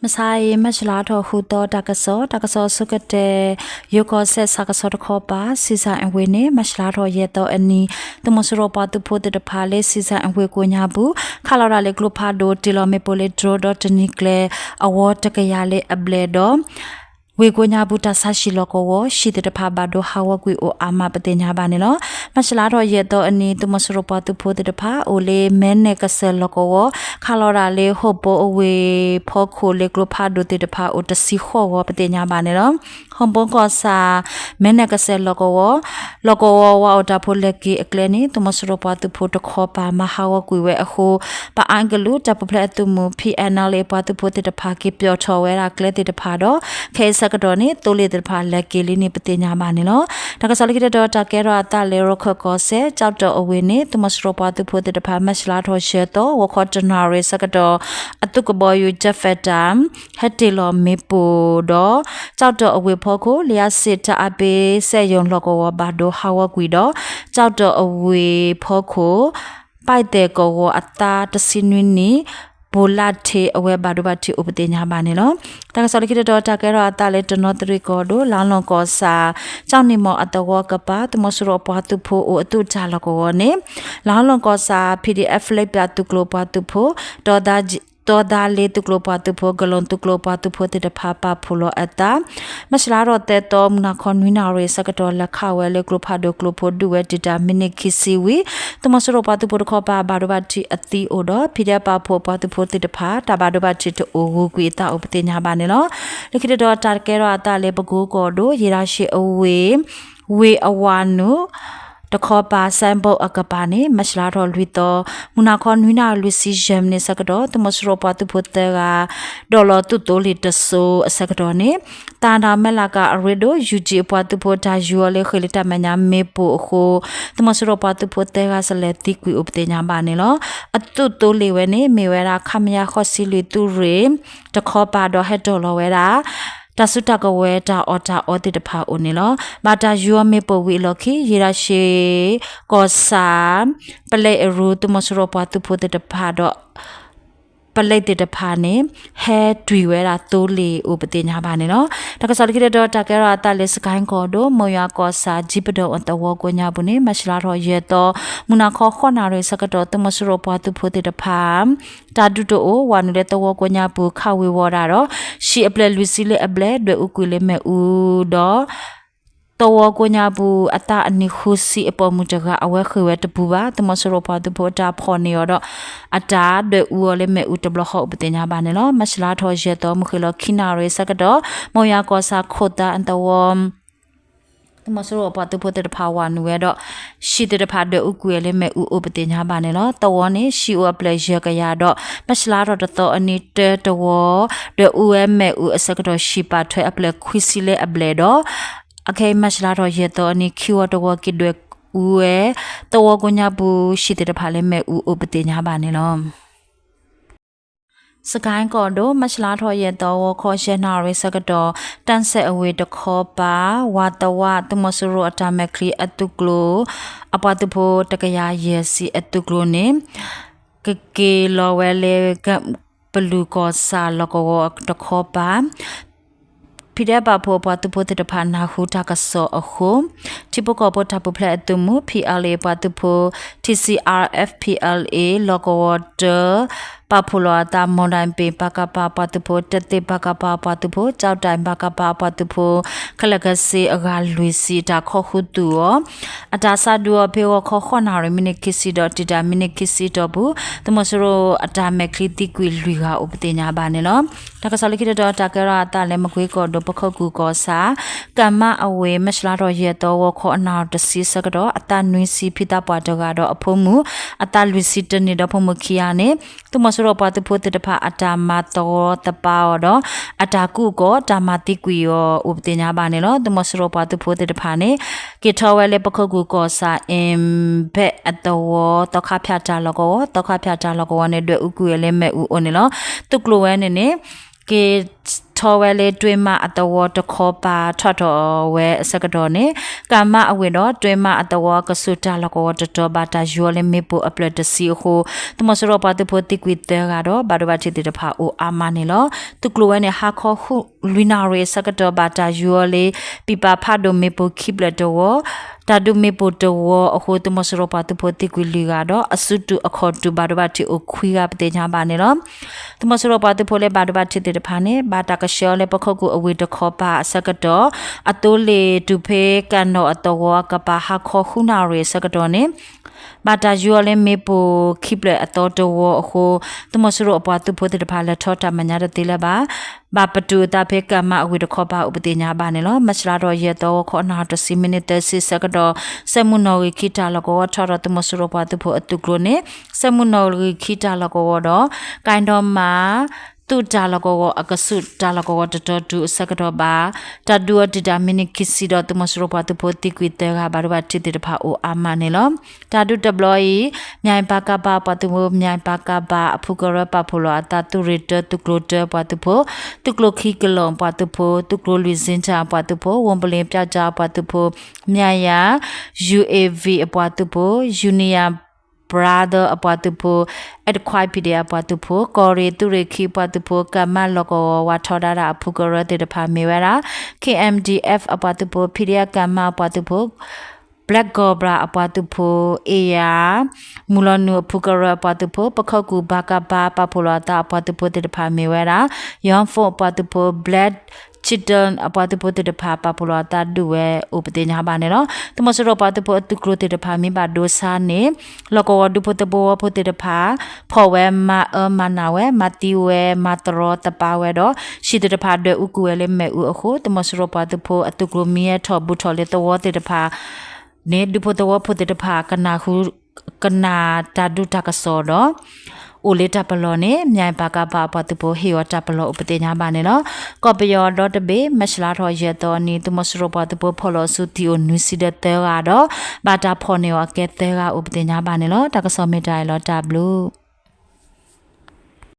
မဆါအံၤ မၢ်ၡလါထီၣ်ဃုသီ တၢ်ကစီၣ်, တၢ်ကစီၣ်အဆိကတၢၢ်, ယိၤကီၢ်စဲၣ်ဆၣ်ကဆီတခီပၤ စံၣ်စၣ်အဝ့ၢ်န့ၣ် မၢ်ၡလါထီၣ်ယဲၢ်သီအနံၤ သုးမီၤစိရိၤပှၤသုးဖိသ့ၣ်တဖၣ်လၢစံၣ်စၣ်အဝ့ၢ်ကိးညါပူၤ ခးလီၤဒၣ်လၢကျိဖးဒိၣ် တ့ၢ်လီၤမ့ၣ်ပိၢ်လၢ drone ဒီးတနံၤကျဲ အဝီတကယၤလၢအဘျဲၣ်ဒီး ဝ့ၢ်ကိးညါပူၤတၢ်ဆါဟံၣ်လီၢ်ကဝီၤ ဟံၣ်သ့ၣ်တဖၣ်ဘၣ်ဒိဟးဂီၤကွံာ်အိၣ်အါမးပသ့ၣ်ညါဘၣ်န့ၣ်လီၤ. မၢ်ၡလါထီၣ်ယဲၢ်သီအနံၤ သုးမီၤစိရိၤပှၤသုးဖိသ့ၣ်တဖၣ် အိၣ်လၢမဲနဲၣ်ကစၢၢ်လီၢ်ကဝီၤ ခးလီၤဒၣ်လၢဟီၣ်ဘိအဝ့ၢ်ဖီခိၣ်လၢကျိဖးဒိၣ်သ့ၣ်တဖၣ်အိၣ်တဆံဃိးဂီၤပသ့ၣ်ညါဘၣ်န့ၣ်လီၤ. ဟီၣ်ဘိကီၢ်ဆၣ် မဲနဲၣ်ကစၢၢ်လီၢ်ကဝီၤ လီၢ်ကဝီၤဝါအိၣ်တၢ်ဖိလဲၤက့ၤအကျဲန့ၣ် သုးမီၤစိရိၤပှၤသုးဖိတခီပၤမၤဟးဂီၤကွံာ်ဝဲအဃိ ပအါကလုာ်တၢ်ပူၤဖျဲးအသုးမုၢ် P N L A ပှၤသုးဖိသ့ၣ်တဖၣ်က့ၤပၠီၣ်ထီၣ်ဝဲဒၣ်ကျဲသ့ၣ်တဖၣ်ဒီး ခဲအံၤဆၢကတီၢ်န့ၣ် သိလ့ၣ်သ့ၣ်တဖၣ်လဲၤက့ၤလံန့ၣ်ပသ့ၣ်ညါဘၣ်န့ၣ်လီၤ. တၢ်ကစီၣ်လၢခံတတီၤ တၢ်ကဲထီၣ်အသးလၢ ရခၢၣ်ကီၢ်စဲၣ် ကၠီၣ်တီၣ်အဝ့ၢ်န့ၣ် သုးမီၤစိရိၤပှၤသုးဖိသ့ၣ်တဖၣ် မၢ်ၡလါထီၣ်ယဲၢ်သီ ဂီၤခီတနၣ်ရံၣ်ဆၢကတီၢ် အသုးကဘီယူၤ Jet Fighter ဟဲတ့ၢ်လီၤမ့ၣ်ပိၢ်ဒီး ကၠီၣ်တီၣ်အဝ့ၢ်ဖီခိၣ် လံာ်အါစ့ၣ်တၢ်အါပ့ၤစဲၣ်ယိၤလီၢ်ကဝီၤဘၣ်ဒိဟးဂီၤကွံာ်ဒီး ကၠီၣ်တီၣ်အဝ့ၢ်ဖီခိၣ် ပၢ်သဲၣ်ကဝီၤအသးတဆံနွံနံၣ် ဘိၣ်လၣ်ထ့အဝဲဘၣ်ဒိဘၣ်ထံးအိၣ်ပသ့ၣ်ညါဘၣ်န့ၣ်လီၤ. တၢ်ကစီၣ်လၢခံတတီၤ တၢ်ကဲထီၣ်အသးလၢတနီသရံၣ်ကီၢ်ဒိၣ် လါလီၢ်ကီၢ်ဆၣ် ကၠီၣ်နံၣ်မီၢ်အသဝီကပၤ သုးမီၤစိရိၤအပှၤသုးဖိအိၣ်အသုးတၢ်လီၢ်ကဝီၤန့ၣ် လါလီၢ်ကီၢ်ဆၣ် P D F လ့ပၠၣ်သုးကျိၤပှၤသုးဖိ တီဒါလ့သုးကျိၤပှၤသုးဖိ ကလိၤသုးကျိၤပှၤသုးဖိသ့ၣ်တဖၣ်ပာ်ဖှိၣ်လီၤအသး မၢ်ၡလါထီၣ်သၢသီ မုၢ်နၤခီနွံနၣ်ရံၣ်ဆၢကတီၢ် လဲၤခးဝဲလၢကျိဖးဒိၣ်ကျိဖိဒုးဝဲတံာ်တာ်မံးနံးခံဆံဝံၤ သုးမီၤစိရိၤပှၤသုးဖိတခီပၤဘၣ်ဒိဘၣ်ထံးအသံအိၣ်ဒီး P D F ပာ်ဖှိၣ်ပှၤသုးဖိသ့ၣ်တဖၣ် တၢ်ဘၣ်ဒိဘၣ်ထံးတအိၣ်ဂုၤကွံာ်အသးအိၣ်ပသ့ၣ်ညါဘၣ်န့ၣ်လီၤ. လၢခံတတီၤ တၢ်ကဲထီၣ်အသးလၢပကိကီၢ်ဒိၣ် ယ့ၣ်ရၣ်ရှ့အဝ့ၢ် ဝ့ၢ်အဝၤနုာ် တခီပၤ စဲဘိၣ်အကပၤန့ၣ် မၢ်ၡလါထီၣ်လွံၢ်သီ မုၢ်နၤခီနွံနၣ်ရံၣ်လွံၢ်ဆံယဲၢ်မံးနံးဆၢကတီၢ် သုးမီၤစိရိၤပှၤသုးဖိသၢဂၤ ဒိးလီၤသုးသိလ့ၣ်တစိၤအဆၢကတီၢ်န့ၣ် သၢဒီးမဲၢ်လးကၤအရ့ဒိၣ် ယူၣ်ကၠံအပှၤသုးဖိတၢ်ယူၤအီၤလၢဃ့ၢ်လၢတၢ်မဲာ်ညါမ့ၣ်ပိၢ်အဃိ သုးမီၤစိရိၤပှၤသုးဖိသၢဂၤစလဲၤသံကွံာ်အိၣ်ပသ့ၣ်ညါဘၣ်န့ၣ်လီၤ. အသုးသိလ့ၣ်ဝဲန့ၣ် မ့ၢ်ဝဲဒၣ် ခမရ ဃိးဆံလွံၢ်သုးရ့ၣ် တခီပၤဒီးဟဲဒိးလီၤဝဲဒၣ် တၢ်စုတၢ်ကဝဲၤတၢ်အီၣ်တၢ်အီသ့ၣ်တဖၣ်အိၣ်န့ၣ်လီၤ. ဘၣ်တၢ်ယူၤအီၤမ့ၣ်ပိၢ်ဝံၤအလီၢ်ခံ ယ့ၣ်ရၣ်ရှ့ ကီၢ်ဆၣ် ပလဲအရူ သုးမီၤစိရိၤပှၤသုးဖိသ့ၣ်တဖၣ်ဒီး ပလဲသ့ၣ်တဖၣ်န့ၣ် ဟဲတွံၢ်ဝဲဒၣ်သိလ့ၣ်အိၣ်ပသ့ၣ်ညါဘၣ်န့ၣ်လီၤ. တၢ်ကစီၣ်လၢခံတတီၤ တၢ်ကဲထီၣ်အသးလၢ စကဲၣ်ကီၢ်ဒိၣ် မိၢ်ယွၤကီၢ်ဆၣ် ကၠံပဒိၣ်အသဝီကိးညါပူၤန့ၣ် မၢ်ၡလါထီၣ်ယဲၢ်သီ မုၢ်နၤခီဃိးနၣ်ရံၣ်ဆၢကတီၢ် သုးမီၤစိရိၤပှၤသုးဖိသ့ၣ်တဖၣ် တၢ်ဒုးတအိၣ် ဝၤနုာ်လၢသဝီကိးညါပူၤ ခးဝ့ၤဝီၤဒၣ်ဒီး ဟံၣ်အပျဲၢ်လွံၢ်ဆံလၢအဘျဲၣ် ဒွဲၣ်အူကွံာ်လၢမ့ၣ်အူဒီး သဝီကိးညါပူၤ အသးအနံၣ်ဃုဆံအပိာ်မုၣ်တဂၤ အဝဲဃ့ၢ်ဝဲတပူၤဘၣ် သုးမီၤစိရိၤပှၤသုးဖိအတၢ်ဖီၣ်န့ၢ်အီၤဒီး အတၢ်ဒွဲၣ်အူအီၤလၢမ့ၣ်အူတဘျီဃီအိၣ်ပသ့ၣ်ညါဘၣ်န့ၣ်လီၤ. မၢ်ၡလါထီၣ်ယဲၢ်သီ မုၢ်ဃ့ၢ်လီၤခံနၣ်ရံၣ်ဆၢကတီၢ် မိၢ်ယွၤကီၢ်ဆၣ်ခိၣ်သၣ်အသဝီ သုးမီၤစိရိၤပှၤသုးဖိသ့ၣ်တဖၣ်ဝၤနုာ်ဝဲဒီး ဟံၣ်သ့ၣ်တဖၣ်ဒွဲၣ်အူကွံာ်ဝဲလၢမ့ၣ်အူအိၣ်ပသ့ၣ်ညါဘၣ်န့ၣ်လီၤ. သဝီန့ၣ် ဟံၣ်အိၣ်အပျဲၢ်ယဲၢ်ကယၤဒီး မၢ်ၡလါထီၣ်တသီအနံၤ တၢတဝီ ဒွဲၣ်အူဝဲမ့ၣ်အူအဆၢကတီၢ် ဟံၣ်ပာ်ထွဲအပျဲၢ်ခွံဆံလၢအဘျဲၣ်ဒီး အခဲအံၤမၢ်ၡလါထီၣ်ယဲၢ်သီအနံၤ ခံဝီတဝီက့ၤဒွဲၣ်အူဝဲ သဝီကိးညါပူၤ ဟံၣ်သ့ၣ်တဖၣ်လၢမ့ၣ်အူအိၣ်ပသ့ၣ်ညါဘၣ်န့ၣ်လီၤ. စကဲၣ်ကီၢ်ဒိၣ် မၢ်ၡလါထီၣ်ယဲၢ်သီ ဂီၤခီယဲၢ်နၣ်ရံၣ်ဆၢကတီၢ် တၢ်စဲၣ်အဝ့ၢ်တခီပၤ ဝၤသဝီ သုးမီၤစိရိၤအတၢ်မဲာ်ချံအသုးကျိၤ အပှၤသုးဖိတကယၤယဲၢ်ဆံ အသုးကျိၤန့ၣ် ကက့ၤလီၤဝဲလၢ ကပလူၢ်ကီၢ်ဆၣ်လီၢ်ကဝီၤတခီပၤ ဖံးဒဲးပာ်ဖှိၣ်အပှၤသုးဖိသ့ၣ်တဖၣ် နၢ်ဟူတၢ်ကစီၣ်အဃိ ထံဖိကီၢ်ဖိတၢ်ပူၤဖျဲးအသုးမုၢ် P L A ပှၤသုးဖိ T C R F P L A လီၢ်ကဝီၤတၢ ပာ်ဖှိၣ်လီၤအသး မီၢ်ဒၣ်ပ့ၣ် ပကဖ ပှၤသုးဖိ တသ့ၣ် ပကဖ ပှၤသုးဖိ ကၠီၣ်တဲၣ် ပကဖ ပှၤသုးဖိ ခဲလၢာ်ခဲဆ့အဂၤလွံၢ်ဆံ အတၢ်ခီၣ်ဃုသူၣ်အီၤ အတၢ်ဆါဒုးအီၤဖဲဂီၤခီဃိးနၣ်ရံၣ်မံးနံးခံဆံဒီး တံာ်တာ်မံးနံးခံဆံအတီၢ်ပူၤ သုးမီၤစိရိၤအတၢ်မဲာ်ချံသံကွံာ်လွံၢ်ဂၤအိၣ်ပသ့ၣ်ညါဘၣ်န့ၣ်လီၤ. တၢ်ကစီၣ်လၢခံတတီၤ တၢ်ကဲထီၣ်အသးလၢမကွ့ကီၢ်ဒိၣ် ပခိၣ်ကူၢ်ကီၢ်ဆၣ် ကမၣ်အဝ့ၢ် မၢ်ၡလါထီၣ်ယဲၢ်သီ ဂီၤခီအနၣ်တဆံဆၢကတီၢ် အသးနွံဆံဖံသးပှၢ်တဂၤဒီးအဖိမုၣ် အသးလွံၢ်ဆံတနံၣ်ဒီးဖိမုၣ်ခံဂၤန့ၣ် သုးမီၤစိရိၤပှၤသုးဖိသ့ၣ်တဖၣ်အတၢ်မၤသဝီသပာ်အီၤဒီး အတၢ်ကူၣ်ကီၢ်တၢ်မၤသံကွံာ်အီၤအိၣ်ပသ့ၣ်ညါဘၣ်န့ၣ်လီၤ. သုးမီၤစိရိၤပှၤသုးဖိသ့ၣ်တဖၣ်န့ၣ် က့ၤထီၣ်ဝဲလၢပခိၣ်ကူၢ်ကီၢ်ဆၣ် အ့ၣ်ဘဲၣ်အသဝီ သီခါဖၠၣ်တၢ်လီၢ်ကဝီၤ သီခါဖၠၣ်တၢ်လီၢ်ကဝီၤန့ၣ် ဒွဲၣ်အူကွံာ်ဝဲလၢမ့ၣ်အူအိၣ်န့ၣ်လီၤ. သုးကျိၤဝဲန့ၣ်န့ၣ် က့ၤ ထီဝဲလၢတွ့မးအသဝီတခီပၤထီၣ်ထီၣ်ဝဲအဆၢကတီၢ်န့ၣ် ကးမးအဝ့ၢ်ဒီးတွ့မးအသဝီကဆူးတၢ်လီၢ်ကဝီၤတတီၤ ဘၣ်တၢ်ယူၤအီၤလၢမ့ၣ်ပိၢ်အဖျၢၣ်တဆံအဃိ သုးမီၤစိရိၤပှၤသုးဖိသံကွံာ်သၢဂၤဒီး ဘၣ်ဒိဘၣ်ထံးသ့ၣ်တဖၣ်အိၣ်အါမးန့ၣ်လီၤ. သုးကျိၤဝဲန့ၣ် ဟါခီဃုလွံၢ်နၣ်ရံၣ်အဆၢကတီၢ် ဘၣ်တၢ်ယူၤအီၤလၢ ပံာ်ပၤဖးဒိၣ်မ့ၣ်ပိၢ်ခံဖျၢၣ်တဝီ တၢ်ဒုးမ့ၣ်ပိၢ်တဝီအဃိ သုးမီၤစိရိၤပှၤသုးဖိသံကွံာ်လွံၢ်ဂၤဒီး အစုတူၢ်အခီၣ်တူာ် ဘၣ်ဒိဘၣ်ထံးအိၣ်ခွံဂၤပသ့ၣ်ညါဘၣ်န့ၣ်လီၤ. သုးမီၤစိရိၤပှၤသုးဖိလၢဘၣ်ဒိဘၣ်ထံးသ့ၣ်တဖၣ်န့ၣ် ဘၣ်တၢ်ကဆှၢအီၤလၢပခိၣ်ကူၣ်အဝ့ၢ်တခီပၤအဆၢကတီၢ် အသိလ့ၣ်တုၤဖဲကၣ်နီၣ်အသဝီအကပၤ ဟါခီဃုနၣ်ရံၣ်အဆၢကတီၢ်န့ၣ် ဘၣ်တၢ်ယူၤအီၤလၢမ့ၣ်ပိၢ်ခံဖျၢၣ်အသီတဝီအဃိ သုးမီၤစိရိၤအပှၤသုးဖိသ့ၣ်တဖၣ်လဲၤထီၣ်တၢ်မဲာ်ညါတသ့လၢၤဘၣ်. ဘၣ်ပတုာ်အသးဖဲကၣ်မးအဝ့ၢ်တခီပၤအိၣ်ပသ့ၣ်ညါဘၣ်န့ၣ်လီၤ. မၢ်ၡးလါထီၣ်ယဲၢ်သီ ဂီၤခီနၣ်ရံၣ်တဆံ မံးနံးသၢဆံအဆၢကတီၢ် စဲၣ်မုၢ်နီၣ်ဂံၢ်ခံတၢ်လီၢ်ကဝီၤထီၣ်ဒီး သုးမီၤစိရိၤပှၤသုးဖိအသုးကျိၤန့ၣ် စဲၣ်မုၢ်နီၣ်ဂံၢ်ခံတၢ်လီၢ်ကဝီၤဒီး ကၣ်ဒီမး သုးတၢ်လီၢ်ကဝီၤအကဆူးတၢ်လီၢ်ကဝီၤတတီၤတုၤအဆၢကတီၢ်ဘၣ် တၢ်ဒုးအီၤတုၤတၢ်မံးနံးခံဆံဒီး သုးမီၤစိရိၤပှၤသုးဖိသံကွံာ်သၢဂၤ ဘၣ်ဒိဘၣ်ထံးသ့ၣ်တဖၣ်အိၣ်အါမးန့ၣ်လီၤ. တၢ်ဒုးတဘျီအံၤ မၠဲၣ်ပၤကပၤပှၤသုးဖိ မၠဲၣ်ပၤကပၤအဖုကရၢပာ်ဖှိၣ်လီၤအသး သုးရ့ၣ်တၢ သုးကျိၤတၢပှၤသုးဖိ သုးကျိၤခံကလီၢ်ပှၤသုးဖိ သုးကျိၤလွံၢ်စ့ၣ်တၢ်ပှၤသုးဖိ ဝူပလ့ၣ်ပၠၣ်ကၠၣ်ပှၤသုးဖိ မၠၣ်ယၤ ယူဢေၣ်ဝံၣ် အပှၤသုးဖိ ယူနံယၤ brother အပှၤသုးဖိ အဲၣ်တခွါ ဖံးဒ့ၣ် အပှၤသုးဖိ ကီၢ်ရ့ၣ်သုးရ့ၣ်ခံပှၤသုးဖိ ကၣ်မးလီၢ်ကဝီၤဝးထီဒါတၢ်အဖုကရၢသ့ၣ်တဖၣ်မ့ၢ်ဝဲဒၣ် KMDF အပှၤသုးဖိ ဖံးဒ့ၣ် ကၣ်မးအပှၤသုးဖိ Black Cobra အပှၤသုးဖိ အ့ၣ်ယၤ မုၢ်လီၤနုာ်အဖုကရၢအပှၤသုးဖိ ပခိၣ်ကူၣ်ဘၣ်ကပၤပာ်ဖှိၣ်လီၤအသးအပှၤသုးဖိသ့ၣ်တဖၣ်မ့ၢ်ဝဲဒၣ် Young Force အပှၤသုးဖိ Black Chiton အပှၤသုးဖိသ့ၣ်တဖၣ် ပာ်ဖှိၣ်လီၤအသးဒုးဝဲအိၣ်ပသ့ၣ်ညါဘၣ်န့ၣ်လီၤ. သုးမီၤစိရိၤပှၤသုးဖိအသုးကျိၤသ့ၣ်တဖၣ်မ့ၢ်ဘၣ်ဒိဆါန့ၣ် လီၢ်ကဝီၤဒူဖိသဝီဖိသ့ၣ်တဖၣ် ဖီၣ်ဝဲမၤအၢမၤနးဝဲ မၤသံဝဲမၤတရီတပါဝဲဒီး ဟံၣ်သ့ၣ်တဖၣ်ဒွဲၣ်အူကွံာ်ဝဲလၢမ့ၣ်အူအဃိ သုးမီၤစိရိၤပှၤသုးဖိအသုးကျိၤမံဟဲထီၣ်ဘူးထီၣ်လၢသဝီသ့ၣ်တဖၣ်န့ၣ် ဒူဖိသဝီဖိသ့ၣ်တဖၣ် ကနၣ်ဃု ကနၣ်တၢ်ဒုးတၢ်ကစီၣ်ဒီး အိၣ်လၢတၢ်ပလီၢ်န့ၣ် မၠဲၣ်ပၤကပၤအပှၤသုးဖိဟ့ၣ်အီၤတၢ်ပလီၢ်အိၣ်ပသ့ၣ်ညါဘၣ်န့ၣ်လီၤ. ကီၢ်ပယီၤဒီတဘ့ၣ် မၢ်ၡးလါထီၣ်ယဲၢ်သီအနံၤ သုးမီၤစိရိၤပှၤသုးဖိဖီၣ်လီၤဆူသံအိၣ်နွံဆံဒီးသၢဂၤဒီး ဘၣ်တၢ်ဖီၣ်န့ၢ်အီၤအကဲသၢဂၤအိၣ်ပသ့ၣ်ညါဘၣ်န့ၣ်လီၤ. တၢ်ကစီၣ်မ့ၢ်တၢ်အံၤလီၤ တၢ်ဘျုး